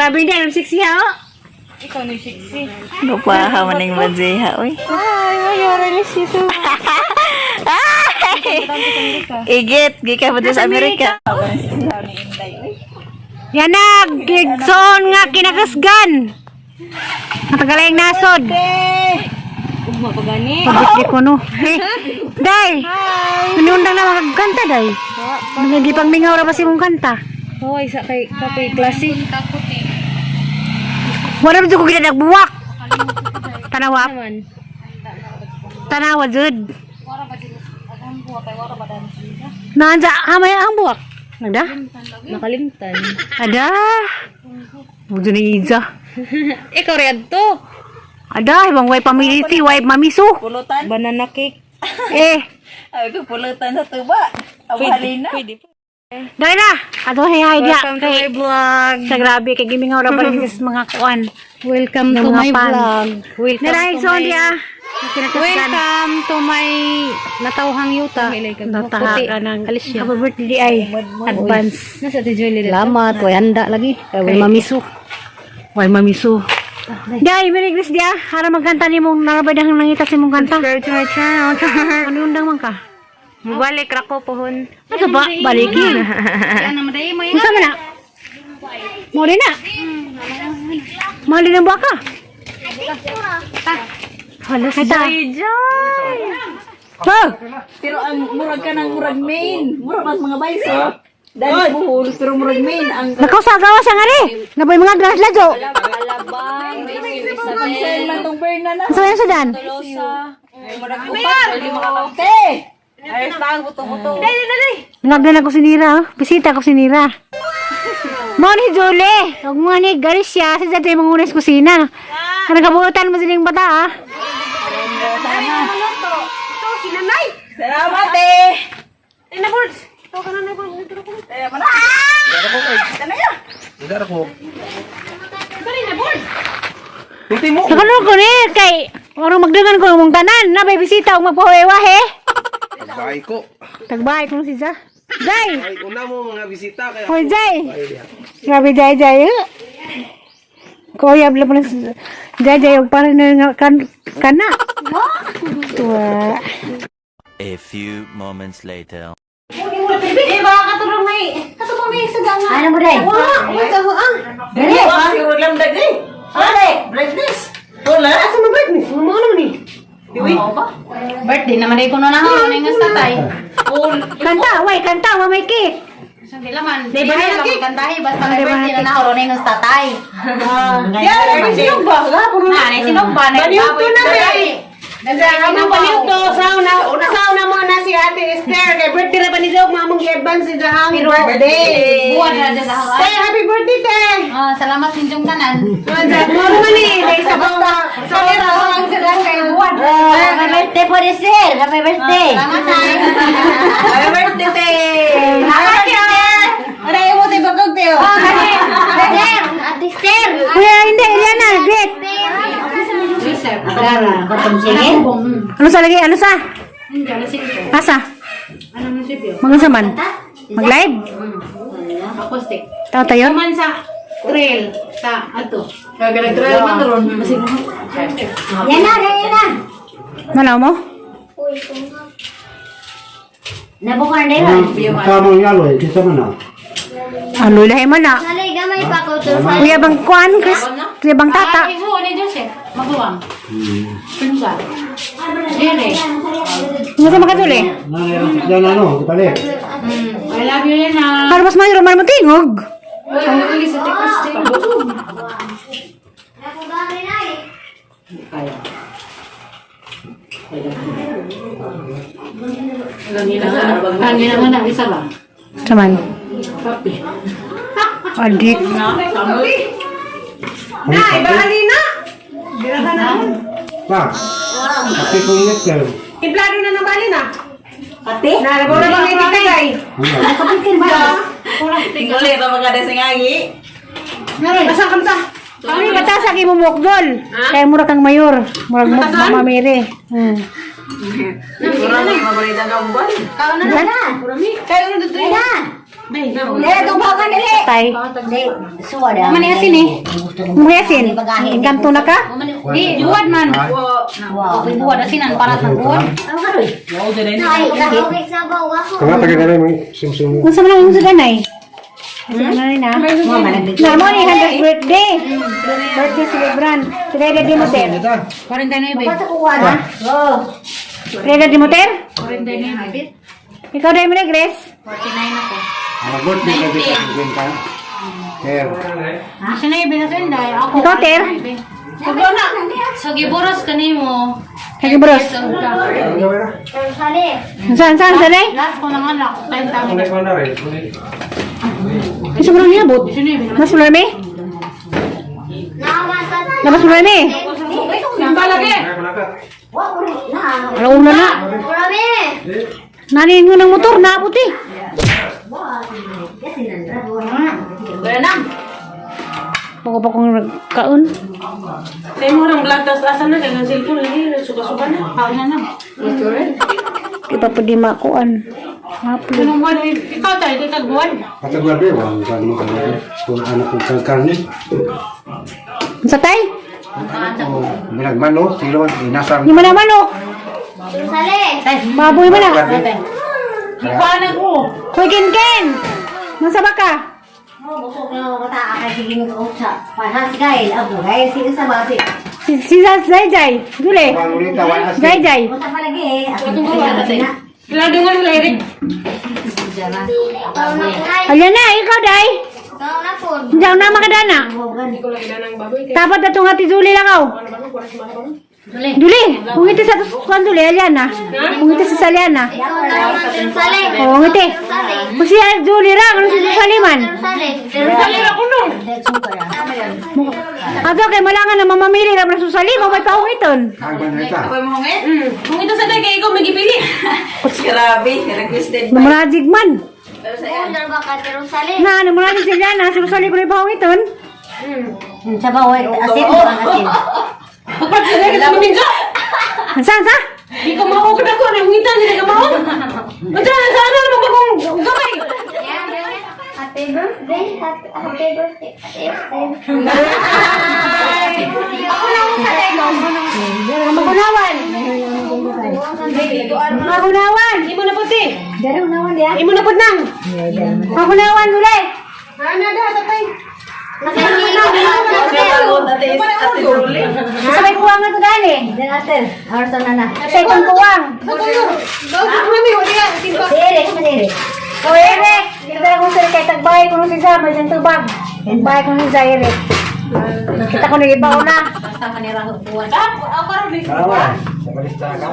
Grabe na, ang sexy ha, oh. Ikaw ni sexy. Gupaha maning manziha, uy. Hi, Mayor. I miss you too. Ay! Igit, gikan pa sa Amerika. Yanag, gigsoon nga kinakasgan. Natagalayang nasod. Ugma pa gani. Pabit ko no. Eh, day. Manundang na magkanta day. Nagipang mingaw ra pa si mong kanta. Hoy, sa kay kapoy klase. Wala ba ko ginagbuwak. Tanawa. Naman. Tanawa jud. Naan sa hamay ang buwak. Nagda? Nakalimtan. Ada. Mudo ni Iza. Ikaw rin to. Ada, ibang way pamiliti, way mamiso. Pulutan. Banana cake. Eh, Ay, ko pulutan sa tuba. Abali na. Pwede. dahil na. Ato hey hi dia. Welcome to my vlog. Sa grabe kay gimingaw ra pa rin sa mga kuan. Welcome Ng to mga my pan. vlog. Welcome Naraig to so my dia. Kinakasgan. Welcome to my natawhang yuta. Nataha ka ng Alicia. Happy birthday ay. Advance. Nasa ti Julie. Salamat, way handa lagi. Kay way mamiso. Way mamiso. Day, Merry Christmas dia. Hara magkanta ni mong narabay dahang nangita si mong kanta. Subscribe to my channel. Ano undang man ka? Mubalik ra ko pohon. Ano ba? Balikin. Unsa man na? Mo rin na. Mali na ba ka? Hala sa. Joy! Oh! Pero ang murag ka ng murag main. Murag mas mga bayso. Dahil buhol, pero murag main ang Nakausagawa sa nga rin. Naboy mga glass ladyo. Saan man tong burn na na. Ano yan sa dan? Te! Nagdala ko si Nira. Oh. Bisita ko si Nira. Mo ni Julie. Huwag mo ni Galicia. Sa dati mga unas kusina. Ano kabuutan mo sining bata ah? Salamat eh! Nakalung ko ni kay Warong magdangan ko mong tanan na may bisita og magpahuewa he. Tagbay ko. Tagbay ko si Za. Jay. Ay, una mo mga bisita kaya. Hoy Jay. Grabe Jay Jay. Eh. Kuya bla pala Jay Jay og para na nga kan kana. Tuwa. A few moments later. Eh baka katulong may katulong may sa nga. Ano mo day? Wa, wa ka ah. Dali! Siguro lang dagay! Dali! Brightness! Wala! Asa mo birthday? Mo ano ni? Birthday naman ay kuno na ho, nga sa tay. Kanta, way kanta, wa may cake. Di laman. Di ba na lang kantahi basta may birthday na na ro nga sa tatay. Yeah! Sinog ba? Na, na sinog ba na Baliw na eh. Ang baliw to, sauna mo na si Ate Esther. Kay birthday na pa ni Jok, mamong i-advance si Jahang birthday. Buwan na dyan sa Te, happy birthday, te! Ah, salamat ninyong tanan. Mo naman eh, may isa pa nga. Sa lang sila kay buwan. Happy birthday po ni sir! Happy birthday! Salamat ay. Happy birthday, te! Happy birthday! Aray mo, te, bagog, te. oh. Sir! Ate Esther! Kuya, hindi, Eliana, great. Ano sa lagi? Ano sa? Asa? Mga sa man? Mag-live? Acoustic. Tao tayo? Man sa trail ta ato. Yan na, yan na! Malaw mo? Nabukan na yun. Kamo yung aloy, kita man na. Aloy lahi man na. Salay gamay pa ko to. Kuya bang kuan, Chris? Kuya bang tata? Ay, ibo ni Joseph. Maguwang. Pinsa. Dere. Mga sa makatuli? Nanay rin siya na ano, di balik. I love you yan ah. Para mas mayor man mo tingog. Uy, sa tikos Kanya naman ang isa ba? Saman. Adik. Nay, bahali na! Pa, kape kong letter. Timplado na ng bali na. Ate? Nalabaw na bang itik kay? Tinguli ito mga desingangi. Asa kamsa? Kami bata sa kimo mukdol. Kaya mura kang mayor. Murag mo Mama Mary. Murag mga balita ka buwan. Kaon na na. Kayo na dito. Yan na! Eh, tubangan nila. Tay. Suwa da. Mani asin eh. Muyasin. Engkanto na ka? Di, buwad man. Wow. Buwad asinan para sa buwad. Ang karoy. Nay, okay sa bawa ko. Kaya taga na mo simsim. Kung sa man ang ganay. Ano na? Na mo ni handas birthday. Birthday celebrant. Reda di moter. 49. Sa kuha na. Oh. Reda di moter? 49. Ikaw dahil mo na, Grace? 49 ako. Mga birthday ka dito kwenta. Ter. Siya na ibig sa inday. Ako. Ikaw, Ter? So giburos kanimo. Kaya bros. Sali. Saan, saan, saan eh? Last ko nang anak. Time tama. Isa mo lang niabot. Mas mo lang eh? Naman Labas mo lang eh? Balagi. Wa uri na. Alauna na. Marami. Nanin mo ng motor, naabot eh. Kasi nandra. Wala na. Bago pa kong nagkaon. Sa imo rang vlog tas asa na kay ang cellphone lagi suka-suka na. Kaon na na. Di pa pwede makuan. Upload. Anong buwan? Ikaw tayo, ikaw buwan. Patagwar be wang kan mo kan. Kung ano kung karne. Sa tay? Oh, bilang malo silo inasang. Hindi mo naman oh. Sali. Baboy mo na. Nagpaanag ko. Hoy, Ken Ken! Nasa ba ka? Oh, busog na mga bata kay sige mo sa para si Gael abo gay si sa basi. Si Zay Zay. Dule. Wang ulita wang asin. Zay Zay. Unsa pa lagi eh. Ako na. Lado nga nila Eric. Ayan na, ikaw day. Hindi na makadana. Dapat na itong ati Zuli lang aw. Duli, kung iti sa kuan Duli, ayan na. Kung iti sa Saliana. Oo, oh, iti. Kung si Zuli ra, ano si Saliman? Sali ra kuno. Ato kay malangan na mamamili ra man susali, mo may paungiton. Ang banreta. Ako'y mo ngayon. Kung ito sa kay ikaw magipili. Grabe, requested by. Namurajig man. Pero sa yan. Na, namurajig si Liana, si Susali ko na paungiton. Sa bawa asin ang asin. Pagpag sa kay sa minjo. Saan sa? Di ko mao ko dako na hungitan sila ka mao. Unsa sa ano mo bagong gamay. Happy birthday, happy, happy birthday, happy birthday. Magunawan. Magunawan. Imo na puti. Dara unawan dia. Imo na pud nang. Magunawan uli. Ana da tatay. Ate, Ate Julie. Sa may kuwang na to dali. Dara ater, arto na na. Sa itong kuwang. Mami, wala yan. Simba. Si Eric, si Eric. O Eric, dito na kung sila kay tagbay kung si Sama, isang tubag. Tagbay kung si Eric. Kita ko nag-ibaw na. Basta maniraho buwan. Tama. Sa balista ka.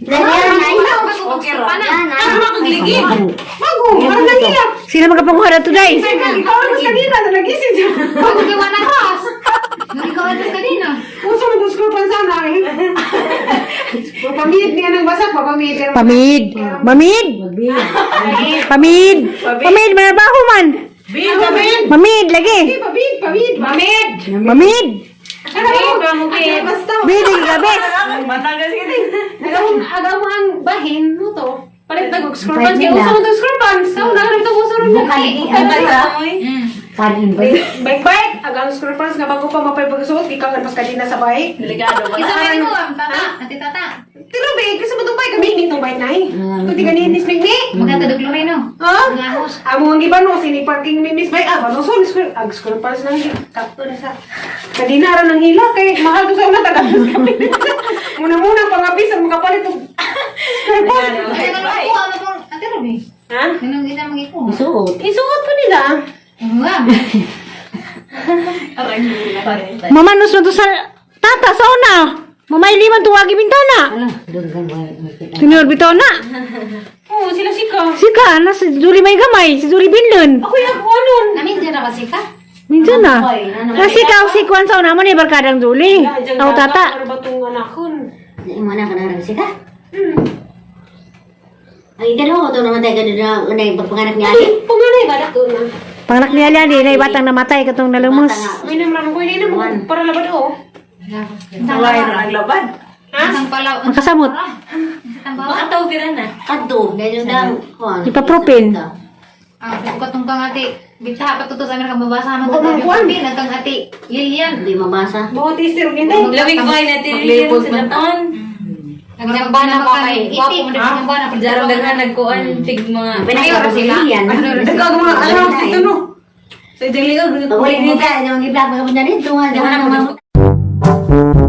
Okay ra. Ano makagligi? Bago, parang nangilap. Sino magapanguha na today? Teka, ikaw ang mas kanina na nagising siya. Bago gawa na ras. Ikaw atas kanina. Uso mo itong school sana eh. Papamihit niya ng basak, papamihit niya ng Pamid. Mamid. Pamid. Pamid, manarbaho man. Bid, pamid! Mamid, lagi. Pamid, pamid! Pamid! Mamid. Ano ba? Basta. Bid, lagi gabi. Matagal kita. Agaw mo ang bahin mo to. Palit na og school pants. Kaya uso mo itong school pants. Sa una ka rin itong uso rin. Kanin ba? Bike, bike! Agaw ang school pants nga bago pa mapay pagsuot, ikaw ang pas kanina sa bike. Delikado ba? Isa may ko ang tata. Ate tata. Pero ba, kasi mo itong bike, kami hindi itong bike na eh. Kung di ganinis, Mingmi. Magkatadog Loreno. Ha? Amo ang giba no, sini parking mi Miss Bay, ah, bano so, school, ag school pants nang kapto na sa. Kadina ra nang hila kay mahal to sa una taga kami. Muna-muna pangapis ang makapalit og school pants. Ate Ruby. Ha? Anong isa magikuha? Suot. Isuot ko nila. Wow. Mamanos na to sa tata, sa una. Mamay liman tuwagi bintana. Tinur bitaw na. Oo, sila sika. Sika, na si Julie may gamay, si Julie Binlon. Ako yung ako anon. Namin dyan na kasi ka. Minsan na. Kasi ka, si Kwan sa una mo ni barkadang Julie. Aw tata. Ano ba tong anakon? Imo na kana rin sika. Ay, gano'n ko naman tayo gano'n na unay pagpanganak niya. Ay, panganay ba dako na? Panganak ni Alian, di na batang namatay katong nalumos. May namran ko hindi na mo para labad oh. Wala na naglabad. Ha? Isang palaw. Ang kasamot. Baka tawag ka na. Kadto, ganyan daw. Ipapropin. Ah, katong kang ate. Bitaha pa to sa Amerika mabasa man Buka to. mga kuwan. Nagkang ate Lilian. Hindi mabasa. Mga taster og inday. Lawig ko ay natin sa Japan. Nagjambana pa kay. Itik. Nagjambana pa. Jarang daghan nagkuan fig mga Pinaka sila. Dagag mga alam dito no. Sa ijang liog. Pag-ulit mo ka, yung i-vlog mo ka dito nga. Dito nga.